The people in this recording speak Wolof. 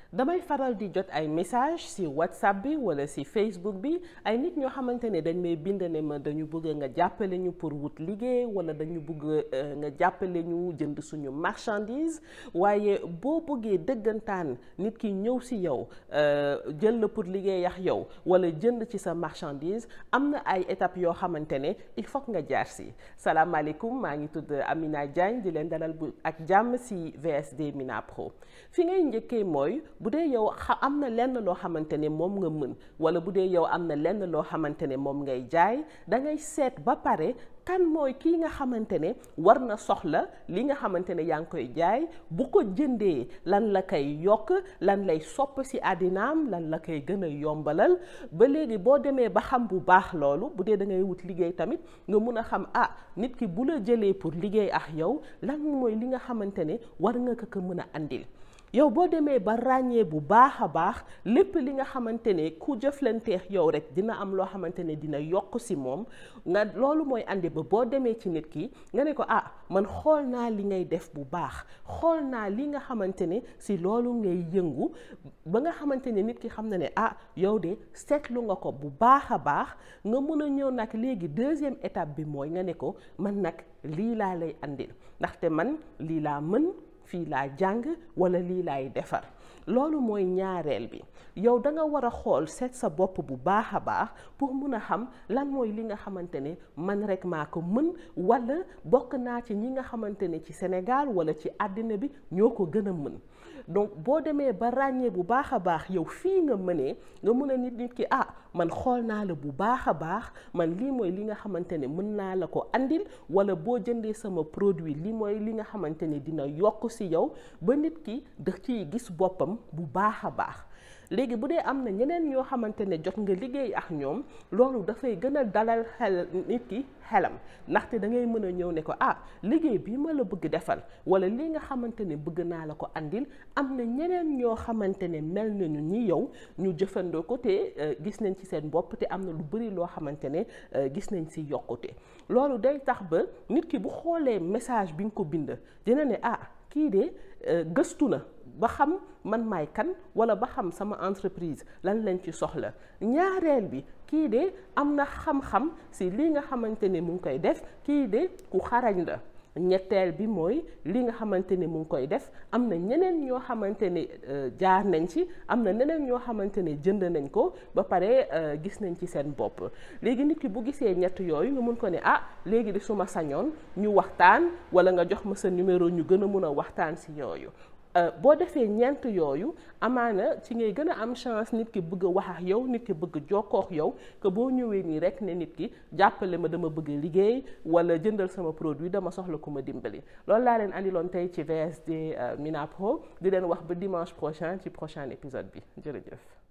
damay faral di jot ay message ci WhatsApp bi wala ci Facebook bi ay nit ñoo xamante ne dañ may bind ne ma dañu bëgg nga jàppale ñu pour wut liggéey wala dañu bëgg nga jàppale ñu jënd suñu marchandise waaye boo bëggee dëggantaan nit ki ñëw ci yow jël la pour liggéey ak yow wala jënd ci sa marchandise am na ay étapes yoo xamante ne il faut nga jaar ci. salaamaaleykum maa ngi tudd Amina Diagne di leen dalal bu ak jàmm ci VSD MinaPro. fi ngay njëkkee mooy bu dee yow am na lenn loo xamante ne moom nga mën wala bu dee yow am na lenn loo xamante ne moom ngay jaay da ngay seet ba pare kan mooy kii nga xamante ne war na soxla li nga xamante ne yaa ngi koy jaay bu ko jëndee lan la koy yokk lan lay sopp ci àddinaam lan la koy gën a yombalal ba léegi boo demee ba xam bu baax loolu bu dee da ngay wut liggéey tamit nga mun a xam nit ki bu la jëlee pour liggéey ak yow lan mooy li nga xamante ne war nga ko mën a andil. yow boo demee ba ràññee bu baax a baax lépp li nga xamante ne ku jëflanteex yow rek dina am loo xamante ne dina yokk ci moom nga loolu mooy andi ba boo demee ci nit ki nga ne ko man xool naa li ngay def bu baax xool naa li nga xamante ne ci loolu ngay yëngu ba nga xamante ne nit ki xam na ne yow de seetlu nga ko bu baax a baax nga mën a ñëw nag léegi deuxième étape bi mooy nga ne ko man nag lii laa lay andil ndaxte man lii laa mën fii laa jàng wala lii laay defar loolu mooy ñaareel bi yow da nga war a xool seet sa bopp bu baax a baax pour mun a xam lan mooy li nga xamante ne man rek maa ko mën wala bokk naa ci ñi nga xamante ne ci Sénégal wala ci àddina bi ñoo ko gën a mën donc boo demee ba ràññee bu baax a baax yow fii nga mënee nga mën a nit ki man xool naa la bu baax a baax man lii mooy li nga xamante ne mën naa la ko andil wala boo jëndee sama produit lii mooy li nga xamante ne dina yokk ci yow ba nit ki da ciy gis boppam bu baax a baax. léegi bu dee am na ñeneen ñoo xamante ne jot nga liggéey ak ñoom loolu dafay gën a dalal xel nit ki xelam ndaxte da ngay mën a ñëw ne ko liggéey bi ma la bëgg defal wala li nga xamante ne bëgg naa la ko andil am na ñeneen ñoo xamante ne mel nañu ni yow ñu jëfandoo ko te gis nañ ci seen bopp te am na lu bari loo xamante ne gis nañ ci yokkute loolu day tax ba nit ki bu xoolee message bi nga ko bind dina ne kii de gëstu na ba xam man maay kan wala ba xam sama entreprise lan lañ ci soxla ñaareel bi kii de am na xam-xam ci li nga xamante ne mu ngi koy def kii de ku xarañ la ñetteel bi mooy li nga xamante ne mu ngi koy def am na ñeneen ñoo xamante ne jaar nañ ci am na ñeneen ñoo xamante ne jënd nañ ko ba pare gis nañ ci seen bopp léegi nit ki bu gisee ñett yooyu nga mun ko ne léegi di suma sañoon ñu waxtaan wala nga jox ma sa numéro ñu gën a mun a waxtaan ci yooyu boo defee ñeent yooyu amaana ci ngay gën a am chance nit ki bëgg a wax ak yow nit ki bëgg jokkoo ak yow que boo ñëwee nii rek ne nit ki jàppale ma dama bëgg liggéey wala jëndal sama produit dama soxla ku ma dimbali loolu laa leen andiloon tey ci VSD MinaPro di leen wax ba dimanche prochain ci prochain épisode bi jërëjëf.